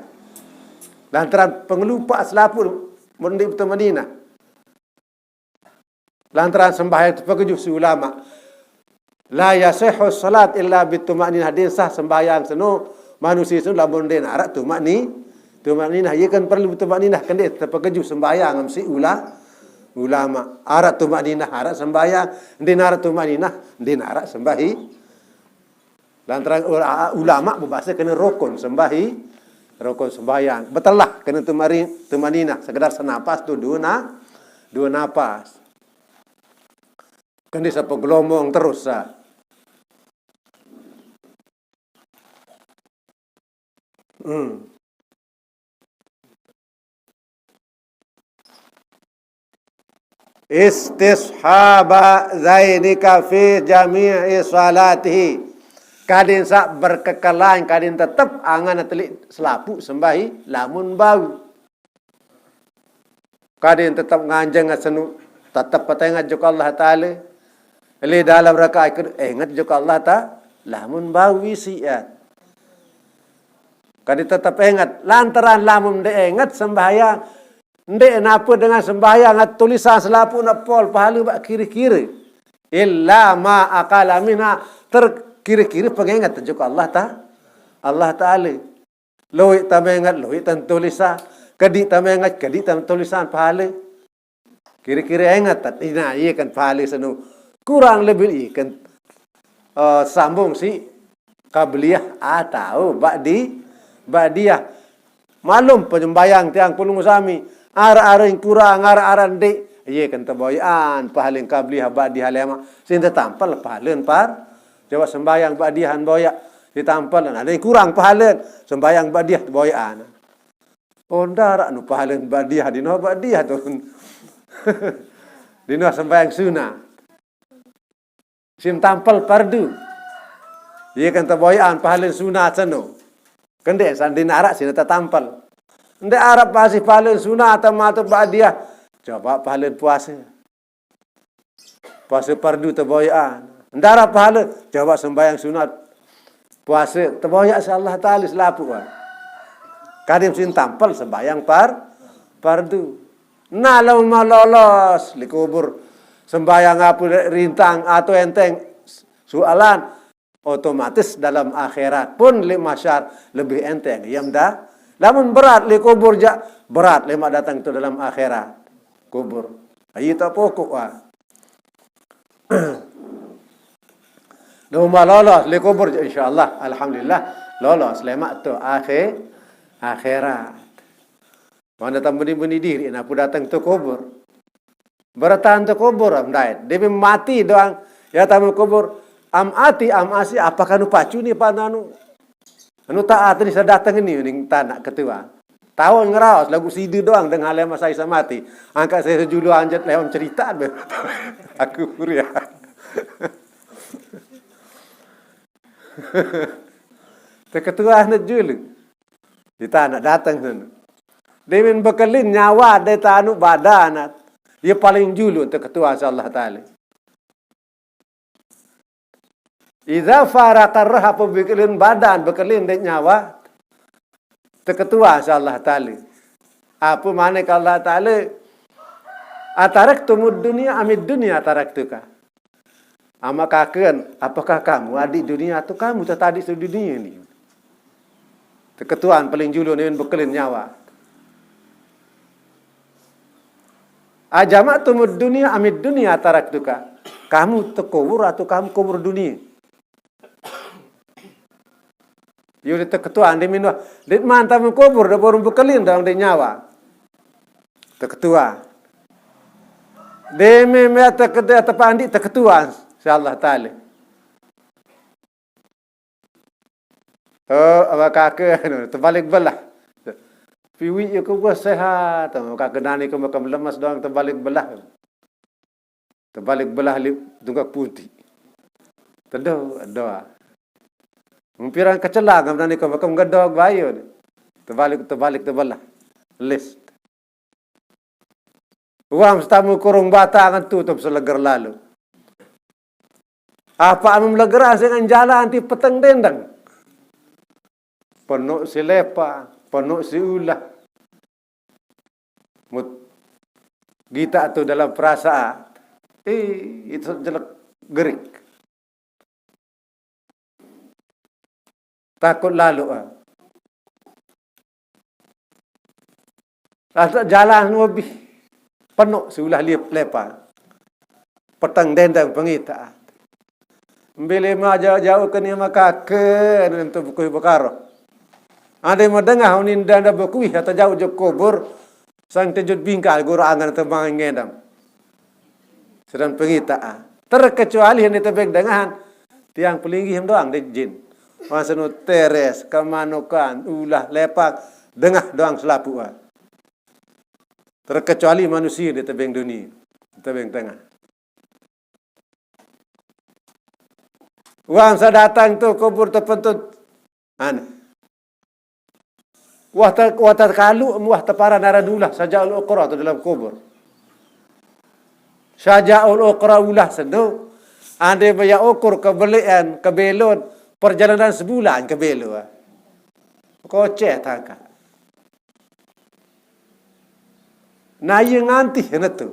Lantaran pengelupa selapu mendi tumaninah. Lantaran sembahyang tu pakejuh si ulama. La yasihhu salat illa bitumaninah. Din sah sembahyang seno manusia seno lamun din arak tumani-, tumaninah. Ia kan perlu tumaninah kan dia terpakejuh sembahyang am si ula-, ulama. Arak tumaninah, arak sembahyang. Din arak tumaninah, din arak sembahi-, Lantaran ula-, ulama berbahasa kena rukun sembahi-, rukun sembahyang. Betelah kena tumari-, tumaninah. Sekedar senapas tu dua na-, dua napas. Kena sapa gelombong terus sah. Hmm. Istishaba zainika fi jami'i salatihi. Kadin sa berkekelan, kadin tetep angan telik selapu sembahi lamun bau. Kadin tetep nganjeng senu, tetep petengat juk Allah Ta'ala. Li dalam rakaat ke-, ingat juk Allah Ta'ala. Lamun bau isi ya. Kadin tetep ingat. Lantaran lamun de ingat sembahyang. Nde napa dengan sembahyang, tulisan selapu nak pol pahala bak kira-kira. Illa ma aqala minha, terkira-kira pengingat juk Allah Ta-, Allah Ta'ala. Luik tamengat, luik tentu lisan. Kedik tamengat, kedik tentu lisan pahala. Kira-kira ingat tak? Ina, iya kan pahala senu. Kurang lebih iya kan, eh, sambung si qabliyah atau ba'di, ba'diyah. Malum penyembayang tiang pulung sami. Ara-ara yang kurang, ara-ara ndik. Iya kan teboyaan pahala qabliyah, ba'diyah lema. Sing tetampal pahala par. Coba sembayang ba'diyah boyak. Ditampal, ada yang kurang pahala. Sembayang ba'diyah boyak. Onda rak nu pahala ba'diyah, dino ba'diyah tu. Dino sembayang sunat. Sim tampal fardu. Iya kan teboyaan pahala sunat seno. Kende sandin arak sina tatampal. Nde arak pasi pahala sunat atau matu ba'diyah. Coba pahala puasa. Puasa fardu teboyaan. Ndara pahala, coba sembahyang sunat. Puasa teboyak si Allah Ta'ala selapu, kan. Kadim sin tampal sembahyang par-, fardu. Nah, lamun mau lolos di kubur, sembahyang apa rintang atau enteng, soalan, otomatis dalam akhirat pun li masyar lebih enteng. Iya mda. Lamun berat li kubur ja, berat li mak datang tu dalam akhirat. Kubur. Ayi tak pokok ah. Numa lolos li kubur ja, insyaallah, alhamdulillah, lolos lemak tu akhir, akhirat. Mana tambuni-buni diri, napu datang tu kubur. Beratan tu kubur, am dait. Dia mati doang. Ya tamu kubur. Am ati, am asi, apakah nu pacu ni pananu? Anu taat ni saya datang ni, ning tanak ketua. Tahu ngeraos, lagu sida doang dengan lema saya mati. Angkat saya sejulu anjat lewat cerita. Aku kurian. Terketua anak julu. Kita nak datang sana. Demin bekelin nyawa de tanu badan. Ia paling julu terketua si Allah Ta'ala. Iza faraqar ruh apa bekelin badan, bekelin de nyawa. Terketua si Allah Ta'ala. Apa mana ke Allah Ta'ala? Ataraktumud dunya amid dunya taraktuka. Amak kaken, apakah kamu adik dunia atau kamu tetap adik dunia ni? Terketuan paling julu ni bekelin nyawa. Ajama'tumud dunya amid dunya taraktuka. Kamu tekubur atau kamu kubur dunia? Yo, di teketua, di minua. Di manta mengkubur, di burung bekelin, dong di nyawa. Teketua. Di mimia teketua, tepandi teketua, insyaallah ta'ala. Oh, apa kake, anu, terbalik belah. Piwi yo ke buah sehat, apa kake nani ke makam lemas doang terbalik belah. Terbalik belah li tunggak punti. Tedo, doa. Mempirang kecelang, nani ke makam gedog bayu. Terbalik, terbalik, terbelah. List. Uang setamu kurung batangan tutup seleger lalu. Apa anu melegeran dengan jalan ti peteng dendeng. Penuh si lepa, penuh si ulah. Mut kita tu dalam perasaan. Eh, itu jelek gerik. Takut lalu, ah. Rasa jalan lebih penuh si ulah liep lepa. Peteng dendeng pengita. Mbili ma jauh-jauh ke ni makake, anu tu buku bekaro. Ada madengah uninda nda buku atau jauh je kubur, sang tejut bingkal guru angan tembang ngedam. Sedang pengita, ah. Terkecuali yang ditebeng dengahan, tiang pelinggih doang di jin. Masenu teres, kemanukan, ulah, lepak, dengah doang selapu, ah. Terkecuali manusia di tebeng dunia, di tebeng tengah. Uang sadatang tu kubur tepentut. Aneh. Wah ta-, wah takalu, wah tepara nara dulah saja ul okra tu dalam kubur. Saja ul okra ulah sendu. Ande baya ukur kebelian, kebelon, perjalanan sebulan kebelo. Koceh tangka. Nah, iya ngantih netu.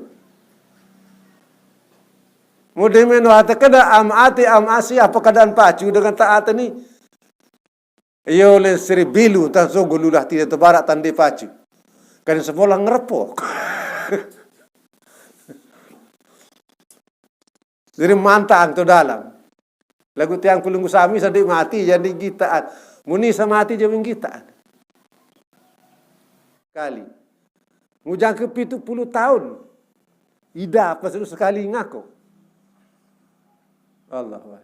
Mudah meno hata keda am ati am asi apa keadaan pacu dengan taat ni. Iyo le seri bilu tan sogo lulah tidak tebarak tande pacu. Kan sekolah ngerepok. Jadi mantang tu dalam. Lagu tiang pelunggu sami sadik mati jadi gitaan. Muni samati jadi gitaan. Kali. Ngujang ke pitu puluh tahun. Ida apa sekali ngako. Allahu Akbar.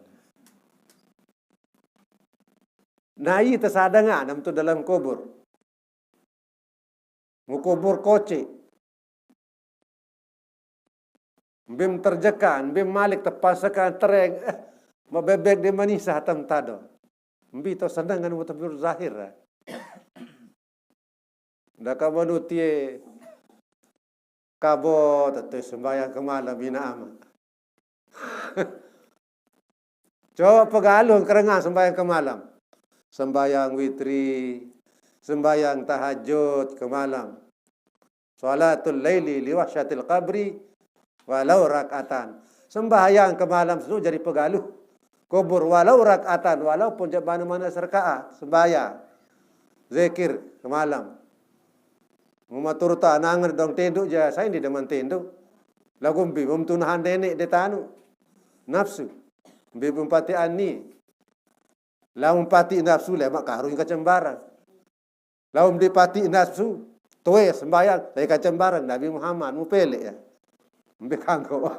Nah, iya tersadang anam tu dalam kubur. Ngukubur koci. Mbim terjekan, mbim malik terpasakan tereng. Eh, mabebek di manisah tam tado. Mbi to senang anu tebur zahir, eh. Nda ka manu tie kabo tetu sembahyang ke malam bina ama. Coba pegaluh kerengan sembahyang ke malam. Sembahyang witri, sembahyang tahajud ke malam. Salatul laili liwahsyatil qabri walau rak'atan. Sembahyang ke malam tu jadi pegaluh kubur walau rak'atan, walaupun je mana-mana serakaat. Sembahyang, zikir ke malam. Muma turta nangan dong tenduk je, saya di deman tenduk. Lagu mbi mum tunahan nenek de tanu. Nafsu. Mbi mum pati ani. Lamun pati nafsu le mak karung kacembarang. Lamun dipati nafsu, tuwe sembahyang, le kacembarang Nabi Muhammad, mu pele ya. Mbi kanggo.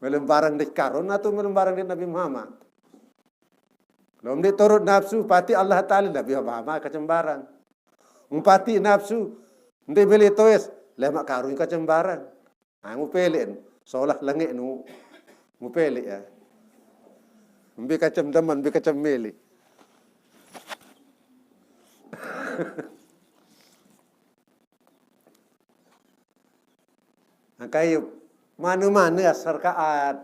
Melem barang di karun atau melem barang di Nabi Muhammad. Lamun di turut nafsu, pati Allah Ta'ala, Nabi Muhammad kacembarang. Mu pati nafsu, ndi beli tuwes, le mak karung kacembarang. Ah, mu pele nu. Solah lenge nu. Mu pele ya. Mbi kacem deman, mbi kacem mele. Angkai manu-manu asar kaat.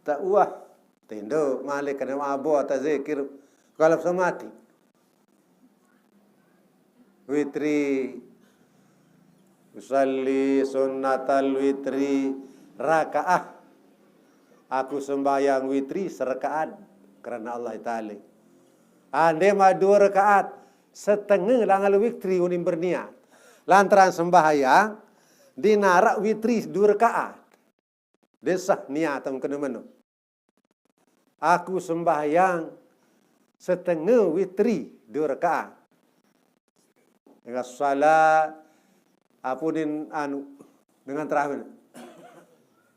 Tak uah. Tendo, malik kena abo, tak zikir. Kalau semati. Witri. Usalli sunnatal witri rakaah. Aku sembahyang witri serakaat karena Allah Ta'ala. Ande ma dua rakaat, setengah langal witri unim berniat. Lantaran sembahyang, Di narak witri dua rakaat. Desah niat mengkena meno. Aku sembahyang setengah witri dua rakaat. Dengan salat, apunin anu, dengan terakhir.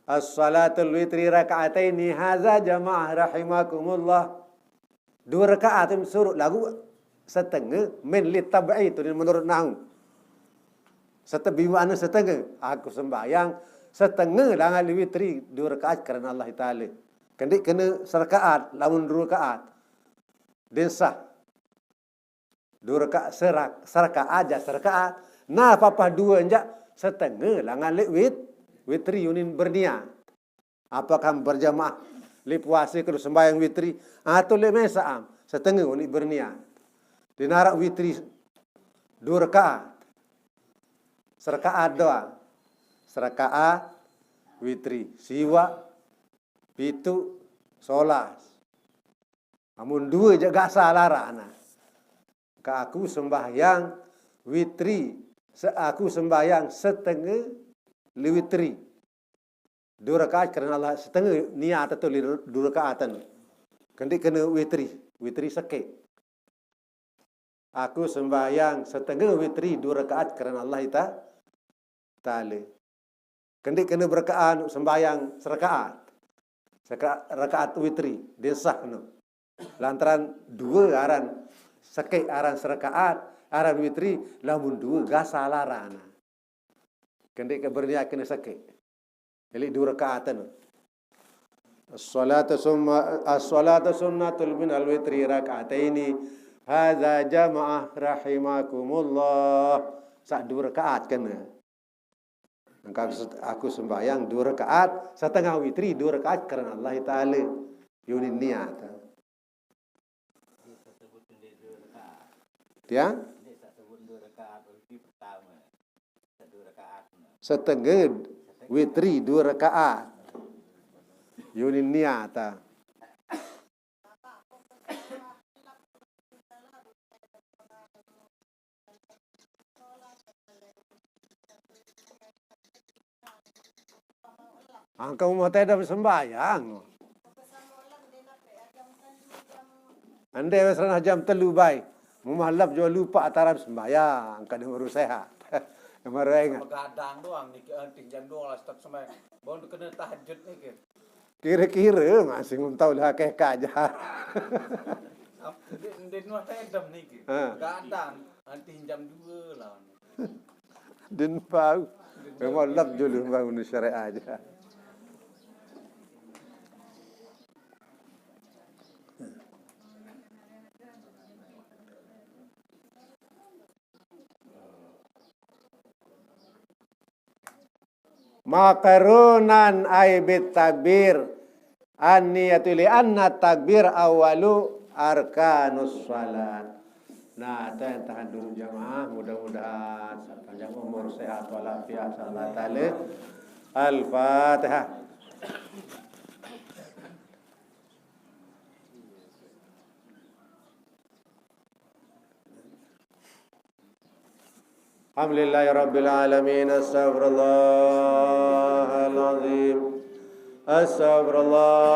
As-salatul witri rakaataini haza jamaah rahimakumullah. Dua rakaat tu surut lagu setengah, min li tab'i tu menurut nahu. Setengah, bimakna setengah. Aku sembahyang setengah langan li witri dua rakaat kerana Allah Taala. Kendik kena serakaat, lamun dua rakaat. Din sah. Dua rakaat serak, serakaat aja serakaat. Nah, papah dua enjak setengah langan li wit, witri unin berniat. Apakah berjamaah li puasa kena sembahyang witri atau li mesa'am setengah unin berniat. Di narak witri dua rakaat. Serakaat doang. Serakaat witri. Siwak pitu solas. Amun dua je gasa larana. Ka aku sembahyang witri. Se-, aku sembahyang setengah li witri. Dua rakaat kerana Allah setengah niat atau li dua rakaatan. Kendik kena witri. Witri sekek. Aku sembahyang setengah witri dua rakaat kerana Allah Ta-, Taala. Kendik kena berakaat sembahyang serakaat. Serakaat witri, desah no. Lantaran dua aran sekek aran serakaat, aran witri, lamun dua gasa larana. Kendik ke berniat kena sekek. Jadi dua rakaat no. As-salatu summa, as-salatu sunnatul minal witri rakaataini. Haza jamaah rahimakumullah. Sak dua rakaat kena. Maka aku, aku sembahyang dua rakaat, setengah witri dua rakaat kerana Allah Taala. Unin niat. Tiang? Setengah witri dua rakaat. Unin niat. Angka mumah tedam sembahyang. Ande wes ranah jam telu bai. Mumah lap jua lupa ataram sembahyang. Kada baru sehat. Yang baru ingat. Begadang doang niki, entih jam dua belas tak sembahyang. Baru kena tahajud niki. Kira-kira masih ngum tahu lah keh kaja. Ap-, di, di nuah tedam niki. Ha. Gadang, nanti jam dua lah. Din bau. Memang lap dulu bangun syariah aja. Maqrunan ai bit takbir. An-niyatu li anna takbir awwalu arkanus salat. Nah, itu yang tahan dulu jamaah. Mudah-mudahan sepanjang umur sehat walafiat. Insyaallah taala. Al-Fatihah. Alhamdulillahi rabbil alamin. Astaghfirullahalazim. Astaghfirullah.